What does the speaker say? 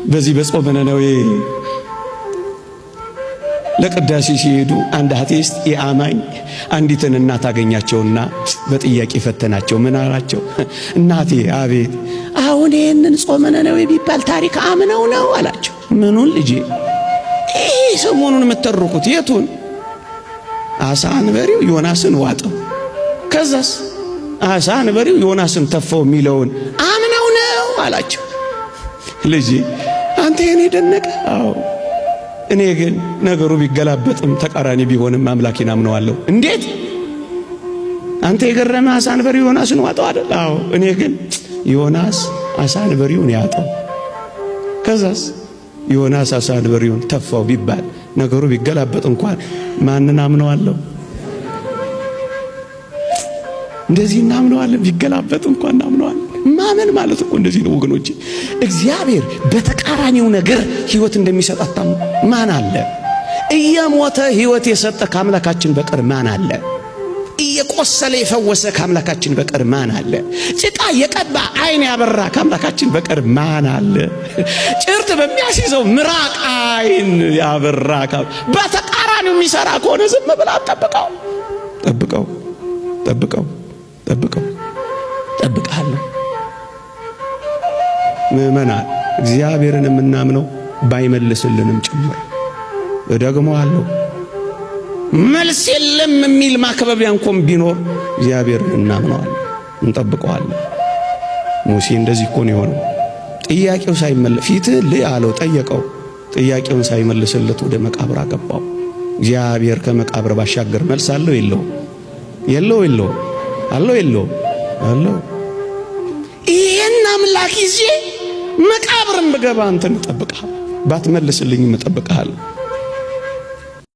በዚህ በጾመ ነነዌ ለቅዳሴ ሲሄዱ አንድ atheist የአማኝ አንዲትን እናት አገኛቸውና በጥያቄ ፈተናቸው። ምን አላቸው? እናቴ፣ አቤት። አሁን ይህንን ጾመ ነነዌ ቢባል ታሪክ አምነው ነው አላቸው። ምኑን ልጄ? ይህ ሰሞኑን የምተርኩት የቱን? አሳ አንበሪው ዮናስን ዋጠው፣ ከዛስ አሳ አንበሪው ዮናስን ተፋው የሚለውን አምነው ነው አላቸው። ልጄ፣ አንተ የኔ ደነቀ። አዎ፣ እኔ ግን ነገሩ ቢገላበጥም ተቃራኒ ቢሆንም አምላኬን አምነዋለሁ። እንዴት? አንተ የገረመህ አሳ አንበሪው ዮናስን ዋጠው አይደል? አዎ፣ እኔ ግን ዮናስ አሳ አንበሪውን ያጠው፣ ከዛስ ዮናስ አሳ አንበሪውን ተፋው ቢባል ነገሩ ቢገላበጥ እንኳን ማንን አምነዋለሁ? እንደዚህ እናምነዋለን። ቢገላበጥ እንኳን እናምነዋለን። ማመን ማለት እኮ እንደዚህ ነው ወገኖቼ። እግዚአብሔር በተቃራኒው ነገር ህይወት እንደሚሰጥ አታምኑ? ማን አለ? እየሞተ ህይወት የሰጠ ከአምላካችን በቀር ማን አለ? እየቆሰለ የፈወሰ ከአምላካችን በቀር ማን አለ? ጭቃ የቀባ አይን ያበራ ከአምላካችን በቀር ማን አለ? ጭርት በሚያስይዘው ምራቅ አይን ያበራ በተቃራኒው የሚሰራ ከሆነ ዝም ብላ ጠብቀው፣ ጠብቀው፣ ጠብቀው፣ ጠብቀው፣ ጠብቃለሁ። ምእመናን፣ እግዚአብሔርን የምናምነው ባይመልስልንም ጭምር። እደግመዋለሁ። መልስ የለም የሚል ማክበቢያ እንኳን ቢኖር እግዚአብሔርን እናምነዋለን፣ እንጠብቀዋለን። ሙሴ እንደዚህ እኮ ነው የሆነው። ጥያቄው ሳይመለስ ፊትህ ልይ አለው፣ ጠየቀው። ጥያቄውን ሳይመልስለት ወደ መቃብር አገባው። እግዚአብሔር ከመቃብር ባሻገር መልስ አለው የለው? የለው የለው? አለው የለው? አለው። ይሄን አምላክ ይዤ መቃብርም ብገባ አንተን እጠብቅሃለሁ፣ ባትመልስልኝም እጠብቅሃለሁ።